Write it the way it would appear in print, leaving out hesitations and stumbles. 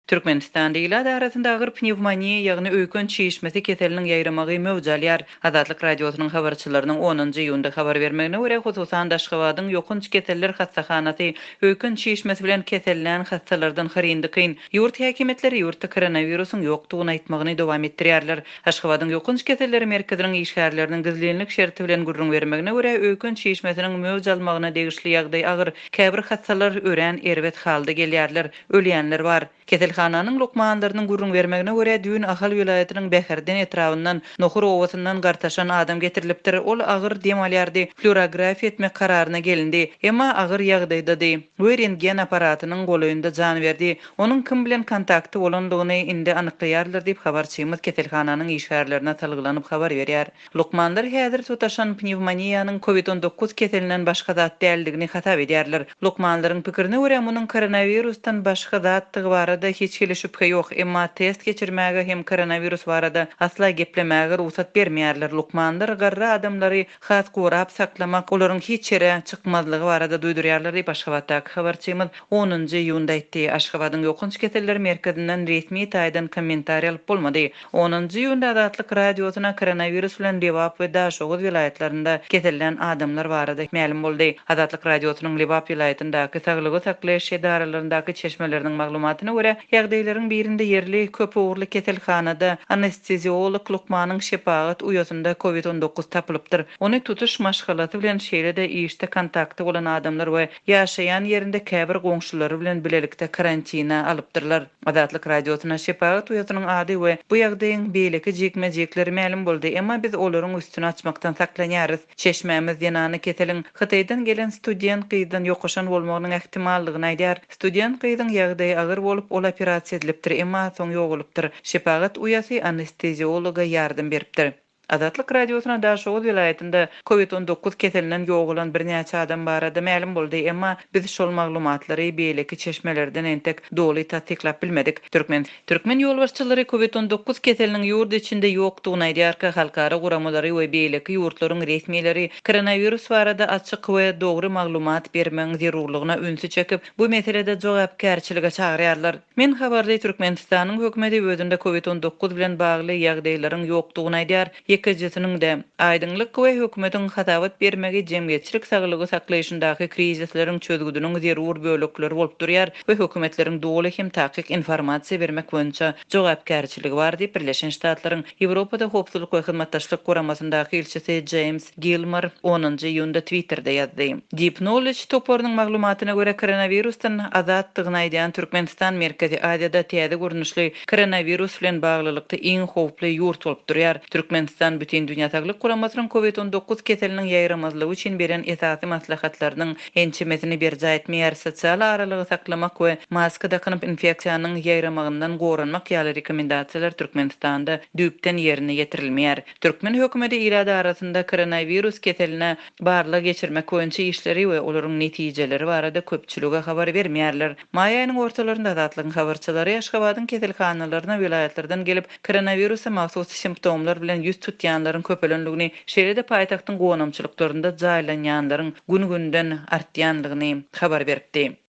Türkmenistanda ilat arasynda agyr pnewmoniýa, ýagny öýken çişmesi keseliniň ýaýramagy möwç alýar. Azatlyk Radiosynyň habarçylarynyň onunjy iýunda habar bermegine görä, hususan-da Aşgabadyň ýokanç keseller hassahanasy öýken çişmesi bilen kesellän hassalardan hyryn-dykyn. Ýurt häkimiýetleri ýurtda koronawirusyň ýokdugyny aýtmagyny dowam etdirýärler. Aşgabadyň ýokanç keselleri merkeziniň işgärleriniň gizlinlik şerti bilen gürrüň bermegine görä, öýken çişmesiniň möwç almagyna degişli ýagdaý agyr, käbir hassalar örän erbet halda gelýärler. Ölýänler bar. Keselhananyň lukmanlarynyň gürrüň bermegine görä, düýn Ahal welaýatynyň Bäherden etrabyndan, Nohur obasyndan gartaşan adam getirilipdir. Ol agyr dem alýardy, flýurografiýa etmek kararyna gelindi. Emma agyr ýagdaýdady we rentgen apparatynyň golaýynda jan berdi. Onuň kim bilen kontakty bolandygyny indi anyklaýarlar diýip, habarçymyz keselhananyň işgärlerine salgylanyp habar berýär. Lukmanlar häzir tutaşan pnewmoniýanyň Covid 19 keselinden başga zat däldigini hasap edýärler. Lukmanlaryň pikirine görä, munuň koronawirusdan başga zatdygy barada hiç hili şübhe ýok, emma test geçirmäge hem koronawirus barada asla geplemäge rugsat bermeýärler. Lukmanlar garry adamlary has gorap saklamak, olaryň hiç ýere çykmazlygy barada duýdurýarlar diýip, Aşgabatdaky habarçymyz onunjy iýunda aýtdy. Aşgabadyň ýokanç keseller merkezinden resmi taýdan kommentariý alyp bolmady. Onunjy iýunda Azatlyk Radiosyna koronawirus bilen Lebap we Daşoguz welaýatlarynda kesellän adamlar barada mälim boldy. Azatlyk Radiosynyň Lebap welaýatyndaky saglygy saklaýyş edaralaryndaky çeşmeleriniň maglumatyna görä, ýagdaýlaryň birinde ýerli köp ugurly keselhanada anesteziolog lukmanyň şepagat uýasynda covid 19 tapylypdyr. Ony tutuş maşgalasy bilen, şeýle-de işde kontakty bolan adamlar we ýaşaýan ýerinde käbir goňşulary bilen bilelikde karantine alypdyrlar. Azatlyk Radiosyna şepagat uýasynyň ady we bu ýagdaýyň beýleki jikme-jikleri mälim boldy, emma biz olaryň üstüni açmakdan saklanýarys. Çeşmämiz zenany keseliň Hytaýdan gelen student gyzdan ýokaşan bolmagynyň ähtimallygyny aýdýar. Student gyzyň ýagdaýy agyr bolup, ol operasiýa edilipdir, emma soň ýogalypdyr. Şepagat uýasy anesteziologa ýardam beripdir. Azatlyk Radiosyna Daşoguz welaýatynda Covid 19 keselinden ýogalan birnäçe adam barada mälim boldy, emma biz şol maglumatlary beýleki çeşmelerden entek doly tassyklap bilmedik. Türkmen Türkmen ýolbaşçylary Covid 19 keseliniň ýurt içinde ýokdugyny aýdýarka, halkara guramalary we beýleki ýurtlaryň resmileri koronawirus barada açyk we dogry maglumat bermegiň zerurlygyna ünsi çekip, bu meselede jogapkärçilige çagyrýarlar. Men habarly Türkmenistanyň hökümeti özünde Covid 19 bilen bagly ýagdaýlaryň ýokdugyny aýdýar, ýekejesiniň-de. Aýdyňlyk we hökümetiň hasabat bermegi jemgyýetçilik saglygy saklaýşyndaky krizisleriň çözgüdiniň zerur bölekleri bolup durýar we hökümetleriň doly hem takyk informasiýa bermek boýunça jogapkärçiligi bar diýip, Birleşen Ştatlaryň Ýewropada Howpsuzlyk we Hyzmatdaşlyk Guramasyndaky ilçisi Jeýms Gilmor onunjy iýunda Twitterde ýazdy. Deep Knowledge toparynyň maglumatyna görä, koronawirusdan azatdygyny aýdýan Türkmenistan Merkezi Aziýada täze görnüşli koronawirus bilen baglylykda iň howply ýurt bolup durýar. Türkmenistan Bütindünýä Saglyk Guramasynyň Covid 19 keseliniň ýaýramazlygy üçin beren esasy maslahatlarynyň ençemesini berjaý etmeýär, sosial aralygy saklamak we maska dakynyp infeksiýanyň ýaýramagyndan goranmak ýaly rekomendasiýalar Türkmenistanda düýpden ýerine ýetirilmeýär. Türkmen hökümeti ilat arasynda koronawirus keseline barlag geçirmek boýunça işleri we olaryň netijeleri barada köpçülige habar bermeýärler. Maý aýynyň ortalarynda Azatlygyň habarçylary Aşgabadyň keselhanalaryna welaýatlardan gelip, koronawirusa mahsus simptomlar bilen ýüz tutýanlaryň köpelendigini, şeýle-de paýtagtyň gonamçylyklarynda jaýlanýanlaryň gün-günden artýandygyny habar beripdi.